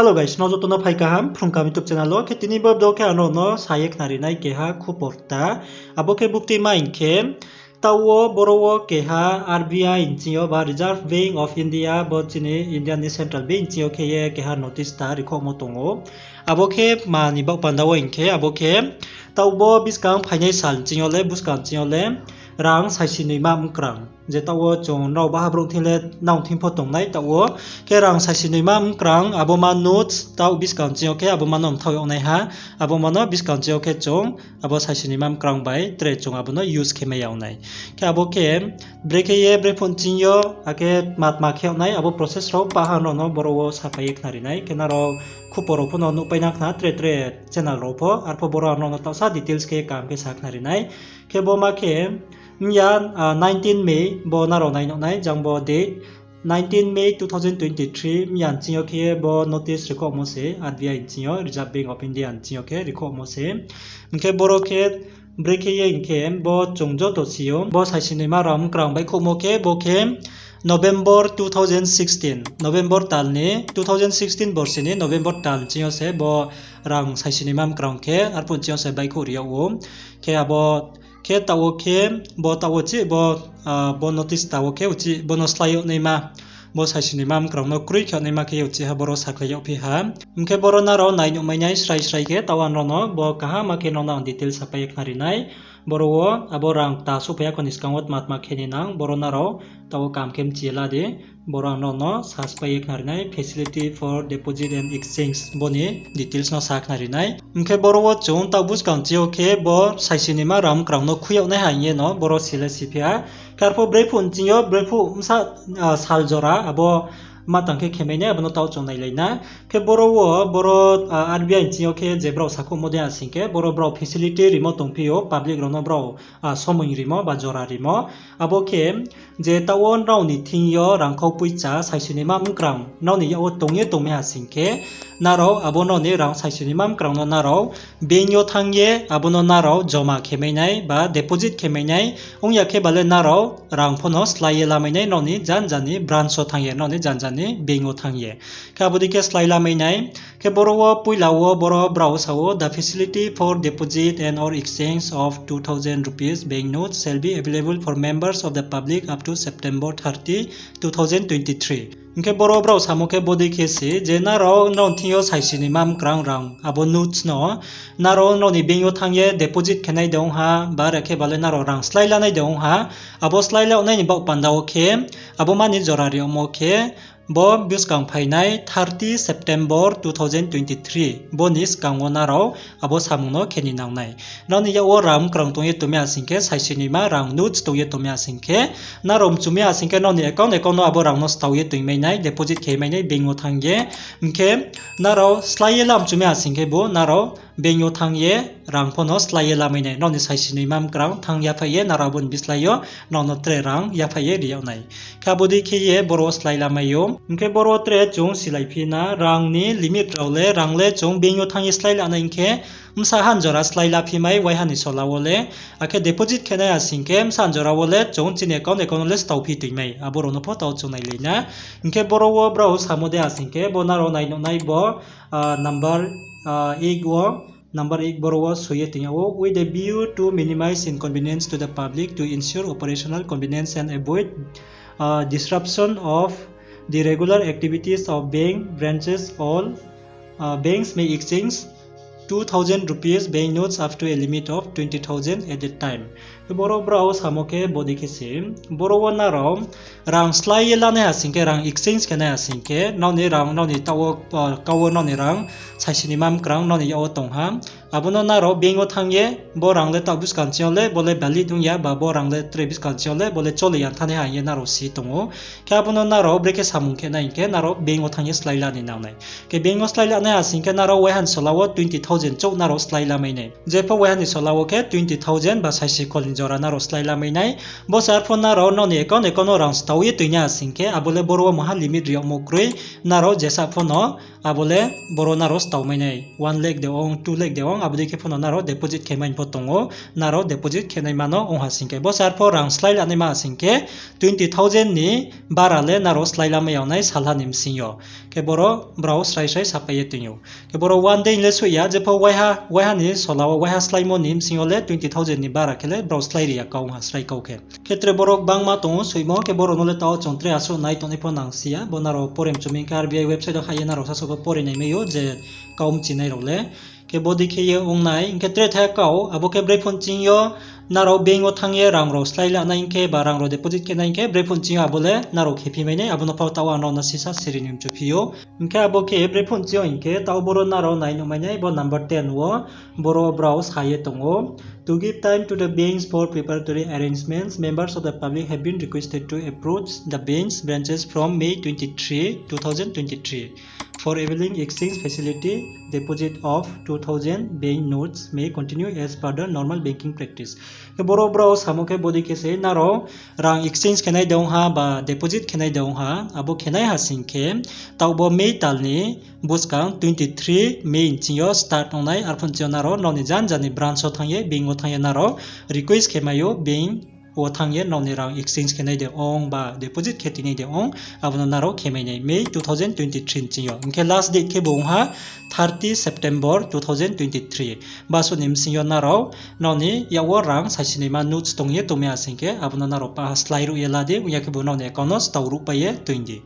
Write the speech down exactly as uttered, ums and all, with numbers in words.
Hello guys, no joto no phai kaham Phrung Kaham YouTube channel wo. Khe tini bo video khe ang nrao no sa ye khnari nai keha khupor kta. Abo khe buktui ma hing khe, taoh wo boro wo keha R B I ni bsing yo ba Reserve Bank of India, bo chini India ni central bank ni bsing yo khe ye keha notice kta rikhouhmo tong ou. Abo khe tma ni baoh panda wo hing khe, abo khe taoh bo buskang phainai sal ni bsing yo le, buskang ni bsing yo le rang saisi noima mkrang, je taoh wo chung nrao baha brouh thing le nang thing pho tongnai taoh wo, khe rang saisi noima mkrang, abo ma notes taoh buskang ni bsing yo khe abo ma no mthaoh yag naiha, abo ma no buskang ni bsing yo khe chung abo saisi noima mkrang bai tre chung abo no use khe mai yag nai. Khe abo khe brekhe ye brephuh ni bsing yo akhe tma tma khe yag nai, abo process rao pah ha nrao no boro wo sapai ye khnari nai. Khe nrao khupor rao pho no nuhpai na khna tre tre channel rao pho, arpho boro ang nrao no taohsa details khe kaham khe sa khnari nai. Khe bo ma khe, mya, nineteen May bo nrao nai nuh nai, jang bo date, nineteen May two thousand twenty-three, mya ni bsing yo khe bo notice rikhouhmo se, R B I ni bsing yo, Reserve Bank of India ni bsing yo khe rikhouhmo se. Hing khe boro khe brekhe ye hing khe bo chung joto si ou, bo saisi noima rang mkrang baihkhouhmo khe bo khe November two thousand sixteen, November tal ni, two thousand sixteen borsi ni November tal ni bsing yo se bo rang saisi noima mkrang khe arphuh ni bsing yo se baihkhouh ri yag ou. Khe abo khe taoh wo khe bo taoh wo uchih bo, bo notice taoh wo khe uchih bo no slái yag naima, bo saisi noima mkrang no kroi khe yag naima khe ye uchih ha boro sakhlai yagphi ha. Hing khe boro nrao nai nuhmai nai srai srai khe taoh ang nrao no bo kaham khe nrao no ang details sapai ye khnari nai. Boro wo abo rang kta souhphai ya kho ni skang wo tma tma khe ni nang, boro nrao taoh wo kaham khe mchi ye la di. Boro ang nrao no sa spai ye khnari nai, facility for deposit and exchange, bo ni details no sa khnari nai. Hing khe boro wo chung taoh buskang ni bsing yo khe bo saisi noima rang mkrang no khui yag naiha hing ye no boro si le siphi ha. Khe arpho brephuh ni bsing yo, brephuh bsa, sal jora abo ma tang khe khe mai nai, abo no taoh chung nailai na. Khe boro wo, boro, R B I ni bsing yo khe je brao sakhouhmo dei ha sing khe, boro brao facility rimo tongphi ou, public rao no brao, somoi rimo ba jora rimo. Abo khe je taoh wo nrao ni thing yo rangkhau poicha saisi noima mkrang nrao ni yak wo tong ye tongmai ha sing khe, nrao abo nrao ni rang saisi noima mkrang no nrao bank yo thanng ye abo no nrao joma khe mai nai ba deposit khe mai nai, ong ya khe ba le nrao rang pho no slái ye lamai nai nrao ni janja ni branch wo thanng ye, nrao ni janja ni bank wo thanng ye. Khe abo dei khe slái lamai nai. Khe boro wo poila wo boro brao sa ou, the facility for deposit and or exchange of two thousand rupees bank notes shall be available for members of the public up to September thirty, two thousand twenty-three. Hing khe boro brao samo khe bo dei khe se, je nrao nrao ni thing yo saisi noima mkrang rang abo notes no nrao nrao ni bank yo thanng ye deposit khe nai de ong ha, ba are khe ba le nrao rang slái la nai de ong ha, abo slái la nai ni baoh panda wo khe, abo ma ni jora ri yagmo khe, bo buskang phainai thirty September two thousand twenty-three, bo ni skang wo nrao abo samung no khe ni nang nai. Nrao ni yak wo rang mkrang tong ye tongmai ha sing khe, saisi noima rang notes tong ye tongmai ha sing khe, nrao mchu mi ha sing khe nrao ni account, account no abo rang no stao ye tongmai nai, deposit khe mai nai bank wo thanng ye. Hing khe nrao slái ye la mchu mi ha sing khe bo nrao bank yo thanng ye rang pho no slái ye lamai nai. Nrao ni saisi noima mkrang thanng yaphaih ye nrao abo ni bislái yo nrao no tre rang yaphaih ye ri yag nai. Khe abo dei khe ye boro wo slái lamai ou. Hing khe boro wo tre chung silaiphi na, rang ni limit rao le, rang le chung bank yo thanng ye slái la nai hing khe, bsa han jora slái laphi mai waiha ni sola wo le, akhe deposit khe nai ha sing khe bsa han jora wo le chung chini account, account no le staophi tongmai, abo rao no pho taoh chung nailai na. Hing khe boro wo brao samo dei ha sing khe, bo nrao nai nuh nai bo, number, ek wo, number ek boro wo soi ye tong yag ou, with a view to minimize inconvenience to the public, to ensure operational convenience and avoid disruption of the regular activities of bank branches, all banks may exchange two thousand rupees bank notes up to a limit of twenty thousand at a time. Boro brao samo khe bo dei khe se, boro wo nrao rang slái ye lanai ha sing khe, rang exchange khe nai ha sing khe, nrao ni rang, nrao ni taoh wo, kau wo nrao ni rang saisi noima mkrang nrao ni yak wo tong ha, abo no nrao bank wo thanng ye, bo rang le taoh buskang ching yo le bo le valid ong ya, ba bo rang le tre buskang ching yo le bo le chole ya thanngnai ha hing ye nrao si tong ou. Khe abo no nrao brekhe samung khe nai hing khe, nrao bank wo thanng ye slái la ni nang nai. Khe bank wo slái lanai ha sing khe nrao waiha ni sola wo twenty thousand chouh nrao slái lamai nai. Jepho waiha ni sola wo khe twenty thousand ba saisi khol ni jora nrao slái lamai nai. Bo se arphuh nrao nrao ni account, account wo rang stao ye toinai asing khe, abo le boro wo maha limit ri yagmo kroi, nrao jesa pho no, abo le boro nrao stao mai nai. One lakh de ong, two lakh de ong, abo dei khe pho no nrao deposit khe mai pho tong ou, nrao deposit khe naima no ong ha sing khe. Bo se arphuh rang slái lanaima asing khe, twenty thousand ni bara le nrao slái lamai yag nai salha ni bsing yo. Khe boro brao srai srai sapai ye toing ou. Khe boro one day le soih ya, jepho waiha, waiha ni sola wo, waiha sláimo ni bsing yo le twenty thousand ni bara khe le brao slái ri ya kau ong ha, srai kau khe. Khe tre boro gbangma tong ou soimo, khe boro no le tao chung tre asuh nai tongnai pho nang si ya, bo nrao pore mchu mi hing khe R B I website wo hah ye nrao sasaoh pho pore naimai ou je kau mchinai rao le. Khe bodei khe ye ong nai, hing khe tre thai kau, abo khe brephuh nching yo nrao bank wo thanng ye rang rao slái lanai hing khe ba rang rao deposit khe nai hing khe brephuh nching yo abo le nrao khephi mai nai, abo no pho tao ang nrao no sisa siri ni mchu phi ou. Hing khe abo khe brephuh nching yo hing khe tao boro nrao nai nuh mai nai bo number ten wo, boro brao sa ye tong ou. To give time to the banks for preparatory arrangements, members of the public have been requested to approach the banks branches from May twenty-three, two thousand twenty-three. For availing exchange facility, deposit of two thousand bank notes may continue as per the normal banking practice. Khe boro brao samo khe bodei khe se nrao rang exchange khe nai de ong ha ba deposit khe nai de ong ha, abo khe nai ha sing khe, taoh bo May tal ni buskang twenty-three May nching yo start ong nai, arphuh nching yo nrao nrao ni jan jan ni branch wo thanng ye, bank wo thanng ye nrao request khe mai ou, bank wo thanng ye nrao ni rang exchange khe nai de ong ba deposit khe toinai de ong, abo no nrao khe mai nai May two thousand twenty-three nching yo. Hing khe last date khe bo ong ha thirty September two thousand twenty-three. Basuh ni bsing yo nrao nrao ni yak wo rang saisinaima notes tong ye tongmai ya sing khe, abo no nrao paha slái ruh ye la di, ong ya khe bo nrao ni account no stao ruhpai ye toing di.